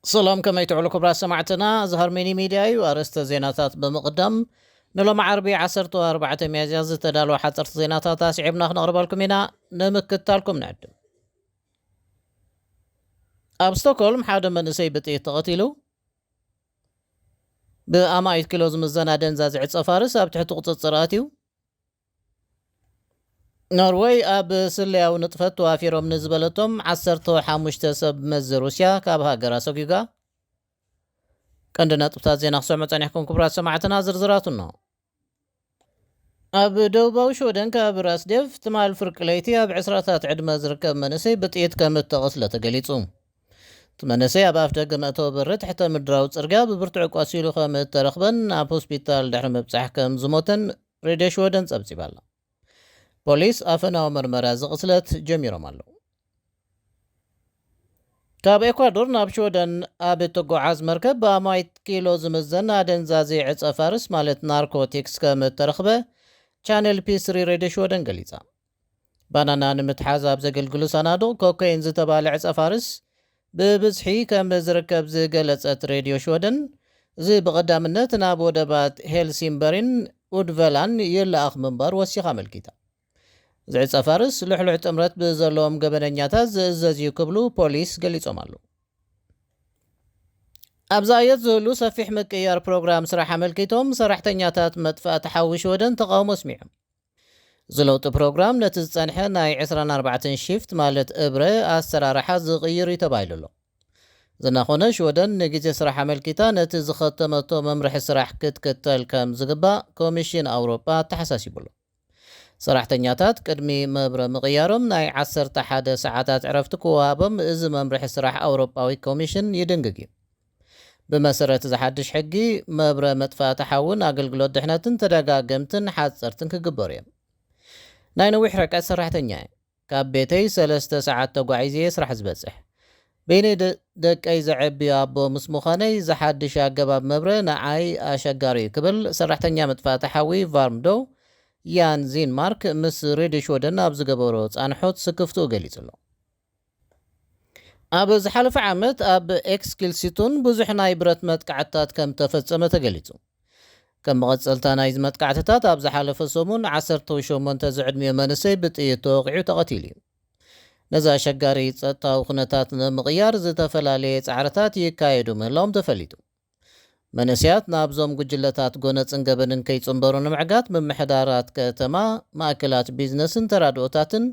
ሰላም፣ ከመይ ትውዕሉ ክቡራት ሰማዕትና? እዚ ሃርሜኒ ሚድያ እዩ። ኣርእስተ ዜናታት ብምቕዳም፣ ንሎሚ ዓርቢ ዓሰርተ ኣርባዕተ ሚያዝያ ዝተዳለወ ሓፀርቲ ዜናታት ኣስዒብና ክነቕርበልኩም ኢና። ንምክትታልኩም ንዕድም። ኣብ ስቶክሆልም ሓደ መንእሰይ ብጥይት ተቐቲሉ። ብኣማኢት ኪሎ ዝምዘን ኣደንዛዚ ዕፀ ፋርስ ኣብ ትሕቲ ቁፅፅር ኣትዩ። ኖርወይ ኣብ ስለያዊ ንጥፈት ተዋፊሮም ንዝበለቶም ዓሰርተ ሓሙሽተ ሰብ መዚ ሩስያ ካብ ሃገራ ሰጒጋ። ቀንዲ ነጥብታት ዜና ክሰምዑ ጸኒሕኩም ክቡራት ሰማዕትና፣ ዝርዝራቱ እንሆ። ኣብ ደቡባዊ ሽወደን ከባቢ ራስዴቭ ትማል ፍርቂ ለይቲ ኣብ ዕስራታት ዕድመ ዝርከብ መንእሰይ ብጥይት ከም እተቐስለ ተገሊጹ። እቲ መንእሰይ ኣብ ኣፍ ደገ መእተዊ በሪ ትሕተ ምድራዊ ጽርግያ ብብርቱዕ ቆሲሉ ከም እተረኽበን ኣብ ሆስፒታል ድሕሪ ምብጻሕ ከም ዝሞተን ሬድዮ ሽወደን ጸብጺባ ኣላ። ፖሊስ ኣፈናዊ መርመራ እዚ ቅስለት ጀሚሮም ኣለዉ። ካብ ኤኳዶር ናብ ሽወደን ኣብ እትጓዓዝ መርከብ ብኣማኢት ኪሎ ዝምዘን ኣደንዛዚ ዕጸ ፋርስ ማለት ናርኮቲክስ ከም እተረኽበ ቻነል ፒ ስሪ ሬድዮ ሽወደን ገሊጻ። ባናና ንምትሓዝ ኣብ ዘገልግሉ ሳናዱቕ ኮካይን ዝተባለ ዕጸ ፋርስ ብብዝሒ ከም ዝርከብ ዝገለጸት ሬድዮ ሽወደን፣ እዚ ብቐዳምነት ናብ ወደባት ሄልሲንበሪን ኡድቨላን ይለኣኽ ምንባር ወሲኻ ኣመልኪታ። እዚ ዕጸ ፋርስ ልሕሉሕ ጥምረት ብዘለዎም ገበነኛታት ዝእዘዝ እዩ ክብሉ ፖሊስ ገሊጾም ኣለዉ። ኣብ ዝኣየት ዝህሉ ሰፊሕ ምቅያር ፕሮግራም ስራሕ ኣመልኪቶም ሰራሕተኛታት መጥፋእቲ ሓዊ ሽወደን ተቃውሞ ኣስሚዖም። እዚ ለውጢ ፕሮግራም ነቲ ዝጸንሐ ናይ ዕስራን ኣርባዕተን ሺፍት ማለት እብረ ኣሰራርሓ ዝቕይር እዩ ተባሂሉ ኣሎ። እዚ እናኾነ ሽወደን ንግዜ ስራሕ ኣመልኪታ ነቲ ዝኸተመቶ መምርሒ ስራሕ ክትክተል ከም ዝግባእ ኮሚሽን ኣውሮጳ ኣተሓሳሲቡ ኣሎ። ሰራሕተኛታት ቅድሚ መብረ ምቕያሮም ናይ ዓሰርተ ሓደ ሰዓታት ዕረፍቲ ክወሃቦም እዚ መምርሒ ስራሕ ኣውሮጳዊ ኮሚሽን ይድንግግ እዩ። ብመሰረት እዚ ሓድሽ ሕጊ፣ መብረ መጥፋእቲ ሓውን ኣገልግሎት ድሕነትን ተደጋገምትን ሓጸርትን ክግበሩ እዮም። ናይ ነዊሕ ርሕቀት ሰራሕተኛ እየ። ካብ ቤተይ ሰለስተ ሰዓት ተጓዒዘ እየ ስራሕ ዝበጽሕ። በይነይ ደ-፣ ደቀይ ዘዕቢ ኣቦ ምስ ምዃነይ፣ እዚ ሓድሽ ኣገባብ መብረ ንዓይ ኣሸጋሪ እዩ ክብል ሰራሕተኛ መጥፋእቲ ሓዊ ቫርምዶ ያን ዚንማርክ ምስ ሬድዮ ሽወደን ኣብ ዝገበሮ ጻንሖት ስክፍትኡ ገሊጹ ኣሎ። ኣብ ዝሓለፈ ዓመት ኣብ ኤክስኪልሲቱን ብዙሕ ናይ ብረት መጥቃዕትታት ከም ተፈጸመ ተገሊጹ። ከም መቐጸልታ ናይዚ መጥቃዕትታት፣ ኣብ ዝሓለፈ ሰሙን ዓሰርተ ሸሞንተ ዝዕድሚኡ መንእሰይ ብጥይት ተወቒዑ ተቐቲሉ እዩ። ነዚ ኣሸጋሪ ጸጥታዊ ኩነታት ንምቕያር ዝተፈላለየ ጻዕርታት ይካየዱ ምህላዎም ተፈሊጡ። መንእሰያት ናብዞም ጉጅለታት ጎነጽን ገበንን ከይጽንበሩ ንምዕጋት፣ ምምሕዳራት ከተማ፣ ማእከላት ቢዝነስን ተራድኦታትን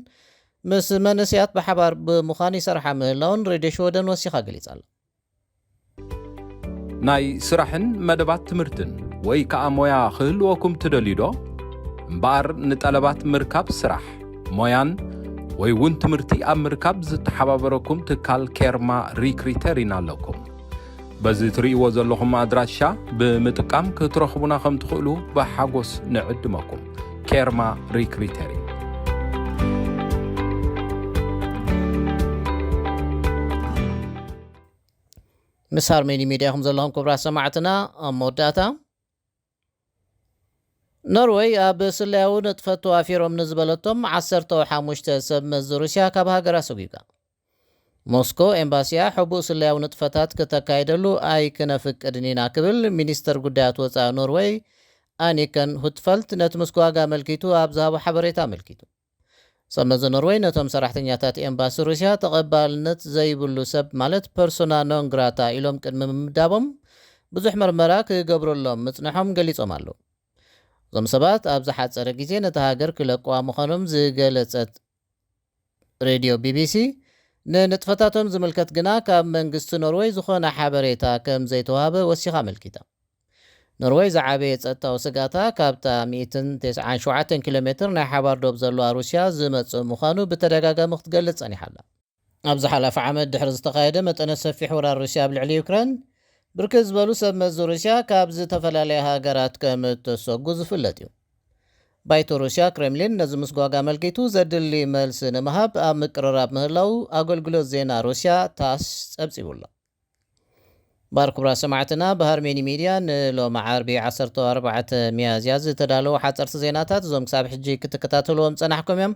ምስ መንእሰያት ብሓባር ብምዃን ይሰርሓ ምህላውን ሬድዮ ሽወደን ወሲኻ ገሊጻ ኣላ። ናይ ስራሕን መደባት ትምህርትን ወይ ከኣ ሞያ ክህልወኩም ትደልዩ ዶ? እምበኣር፣ ንጠለባት ምርካብ ስራሕ፣ ሞያን ወይ እውን ትምህርቲ ኣብ ምርካብ ዝተሓባበረኩም ትካል ኬርማ ሪክሪተሪን ኣለኩም። በዚ ትርእይዎ ዘለኹም ኣድራሻ ብምጥቃም ክትረኽቡና ከም ትኽእሉ ብሓጎስ ንዕድመኩም። ኬርማ ሪክሪተሪን። ምስ ሃርሜኒ ሚድያ ኢኹም ዘለኹም ክቡራት ሰማዕትና። ኣብ መወዳእታ፣ ኖርወይ ኣብ ስለያዊ ንጥፈት ተዋፊሮም ንዝበለቶም ዓሰርተ ሓሙሽተ ሰብ መዚ ሩስያ ካብ ሃገራ ሰጒጋ። ሞስኮ ኤምባሲያ ሕቡእ ስለያዊ ንጥፈታት ክተካይደሉ ኣይክነፍቅድን ኢና ክብል ሚኒስተር ጉዳያት ወጻኢ ኖርወይ ኣኒከን ሁትፈልት ነቲ ምስጓግ ኣመልኪቱ ኣብ ዝሃቦ ሓበሬታ ኣመልኪቱ። ሰብ መዚ ኖርወይ ነቶም ሰራሕተኛታት ኤምባሲ ሩስያ ተቐባልነት ዘይብሉ ሰብ ማለት ፐርሶና ኖን ግራታ ኢሎም ቅድሚ ምምዳቦም ብዙሕ መርመራ ክገብረሎም ምጽንሖም ገሊጾም ኣለዉ። እዞም ሰባት ኣብ ዝሓጸረ ግዜ ነታ ሃገር ክለቅዋ ምዃኖም ዝገለጸት ሬድዮ ቢቢሲ፣ ንንጥፈታቶም ዝምልከት ግና ካብ መንግስቲ ኖርወይ ዝኾነ ሓበሬታ ከም ዘይተዋህበ ወሲኻ ኣመልኪታ። ኖርወይ ዝዓበየ ጸጥታዊ ስጋታ ካብታ ሚእትን ተስዓን ሸውዓተን ኪሎ ሜትር ናይ ሓባር ዶብ ዘለዋ ሩስያ ዝመጽእ ምዃኑ ብተደጋጋሚ ክትገልጽ ጸኒሓ ኣላ። ኣብ ዝሓለፈ ዓመት ድሕሪ ዝተኻየደ መጠነ ሰፊሕ ወራር ሩስያ ኣብ ልዕሊ ዩክሬን፣ ብርክት ዝበሉ ሰብ መዚ ሩስያ ካብ ዝተፈላለያ ሃገራት ከም እተሰጉ ዝፍለጥ እዩ። ባይቶ ሩስያ ክሬምሊን ነዚ ምስጓግ ኣመልኪቱ ዘድሊ መልሲ ንምሃብ ኣብ ምቅርራብ ምህላው ኣገልግሎት ዜና ሩስያ ታስ ጸብጺቡ ኣሎ። ባር ክቡራት ሰማዕትና፣ ብሃርሜኒ ሚድያ ንሎሚ ዓርቢ ዓሰርተ ኣርባዕተ ሚያዝያ ዝተዳለዉ ሓጸርቲ ዜናታት እዞም ክሳብ ሕጂ ክትከታተልዎም ጸናሕኩም እዮም።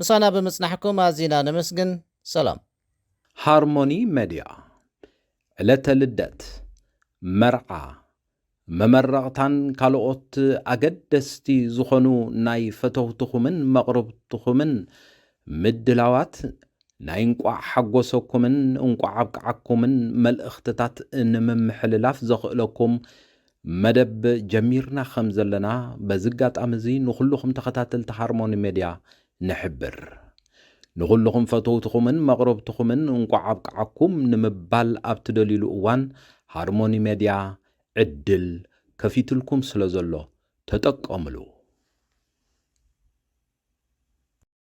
ምሳና ብምጽናሕኩም ኣዚና ነመስግን። ሰላም። ሃርሞኒ ሜድያ። ዕለተ ልደት፣ መርዓ፣ መመረቕታን ካልኦት ኣገደስቲ ዝኾኑ ናይ ፈተውትኹምን መቕርብትኹምን ምድላዋት ናይ እንቋዕ ሓጎሰኩምን እንቋዕ ኣብቅዓኩምን መልእኽትታት ንምምሕልላፍ ዘኽእለኩም መደብ ጀሚርና ከም ዘለና በዚ ኣጋጣሚ እዚ ንኹልኹም ተኸታተልቲ ሃርሞኒ ሜድያ ንሕብር። ንኹልኹም ፈተውትኹምን መቕረብትኹምን እንቋዕ ኣብቅዓኩም ንምባል ኣብ ትደልዩሉ እዋን ሃርሞኒ ሜድያ ዕድል ከፊትልኩም ስለ ዘሎ ተጠቀምሉ።